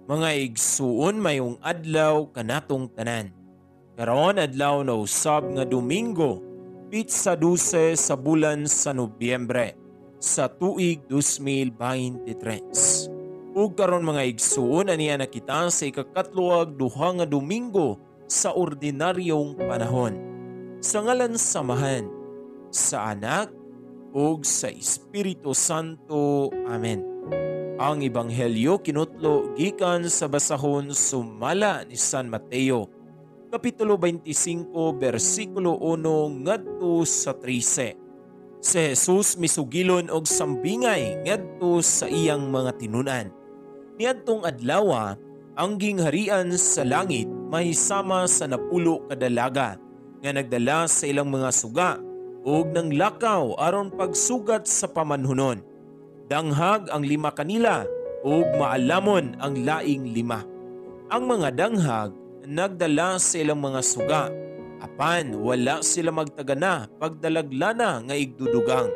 Mga igsuon, mayong adlaw kanatong tanan. Karon adlaw na usab nga Domingo, pitsa 12 sa bulan sa Nobyembre sa tuig 2023. Ug karon, mga igsuon, aniya na kita sa ikakatlo ug duha nga Domingo sa ordinaryong panahon. Sa ngalan sa Amahan, sa Anak ug sa Espiritu Santo. Amen. Ang Ebanghelyo kinutlo gikan sa basahon sumala ni San Mateo, Kapitulo 25, bersikulo 1 ngadto sa 13. Si Jesus misugilon og sambingay ngadto sa iyang mga tinun-an. Niadtong adlawa, ang gingharian sa langit mahisama sa 10 ka dalaga nga nagdala sa ilang mga suga ug nanglakaw aron pagsugat sa pamanhunon. Danghag ang 5 kanila ug maalamon ang laing 5. Ang mga danghag nagdala sa ilang mga suga, apan wala sila magtagana pagdalaglana nga igdudugang.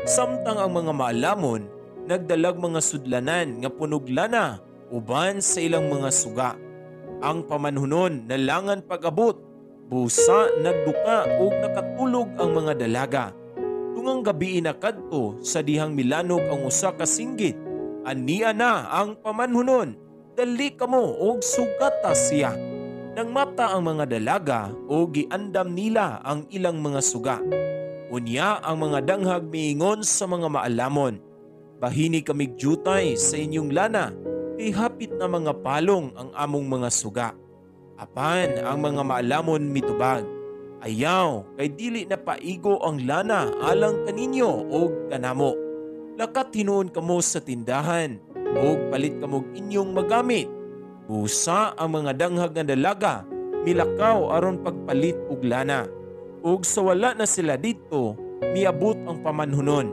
Samtang ang mga maalamon nagdalag mga sudlanan nga punog lana uban sa ilang mga suga. Ang pamanhunon nalangan pag-abot, busa nagduka ug nakatulog ang mga dalaga. Tungang gabi na kadto sa dihang milanog ang usa ka singgit, "Ania na ang pamanhunon, dali kamo og sugata siya." Nang mata ang mga dalaga og giandam nila ang ilang mga suga. Unya ang mga danghag miingon sa mga maalamon, "Bahini kamig jutay sa inyong lana, kay hapit na mga palong ang among mga suga." Apan ang mga maalamon mitubag, "Ayaw, kay dili na paigo ang lana alang kaninyo og kanamo. Lakat hinuon kamo sa tindahan og palit kamog inyong magamit." Busa ang mga danghag nga dalaga milakaw aron pagpalit og lana. Ug sa wala na sila didto, miabot ang pamanhunon.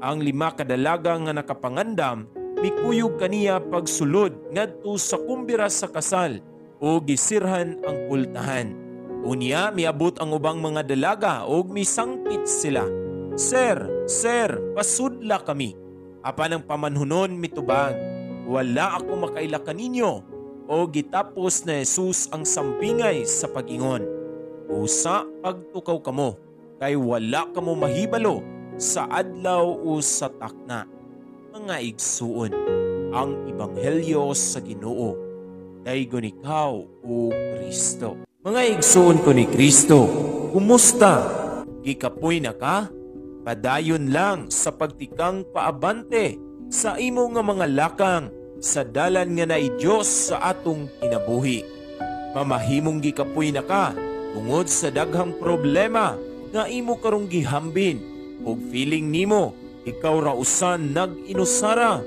Ang 5 ka dalaga nga nakapangandam mikuyog kaniya pagsulod ngadto sa kumbira sa kasal ug gisirhan ang pultahan. Unya miabot ang ubang mga dalaga ug misangpit sila, "Sir, sir, pasudla kami." Apan ang pamanhunon mitubag, "Wala ako makaila kaninyo." O gitapos na Jesus ang sambingay sa pag-ingon, "Usa pagtukaw kamo, kay wala kamo mahibalo sa adlaw o sa takna." Mga igsuon, ang Ebanghelyo sa Ginoo. Daygon ikaw, o Kristo. Mga igsuon ko ni Kristo, kumusta? Gikapoy na ka? Padayon lang sa pagtikang paabante sa imo nga mga lakang sa dalan nga naay Dios sa atong kinabuhi. Mamahimong gikapoy na ka tungod sa daghang problema nga imo karong gihambin ug feeling nimo ikaw ra usan nag-inusara,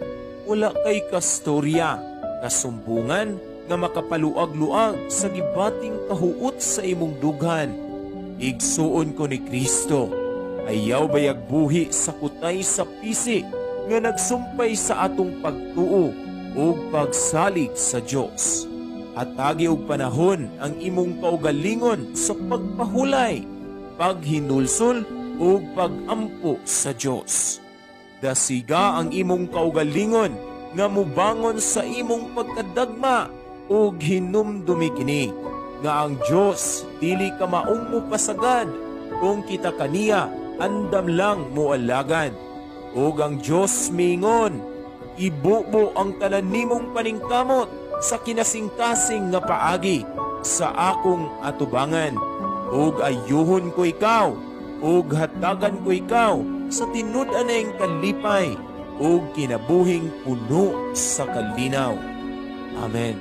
wala kay kastorya, kasumbungan nga makapaluag-luag sa gibating kahuot sa imong dughan. Igsuon ko ni Kristo, ayaw bayag buhi sa kutay sa pisi nga nagsumpay sa atong pagtuo ug pagsalig sa Dios. Hatagi og panahon ang imong kaugalingon sa pagpahulay, paghinulsol ug pagampo sa Dios. Dasiga ang imong kaugalingon nga mubangon sa imong pagkadagma ug hinumdumi kini nga ang Dios dili ka maong mopasagad kung kita kaniya andam lang moalagad. Ug ang Dios miingon, "Ibubo ang tanan nimong paningkamot sa kinasingkasing nga paagi sa akong atubangan, ug ayuhon ko ikaw, ug hatagan ko ikaw sa tinud-anay kalipay ug kinabuhing puno sa kalinaw." Amen.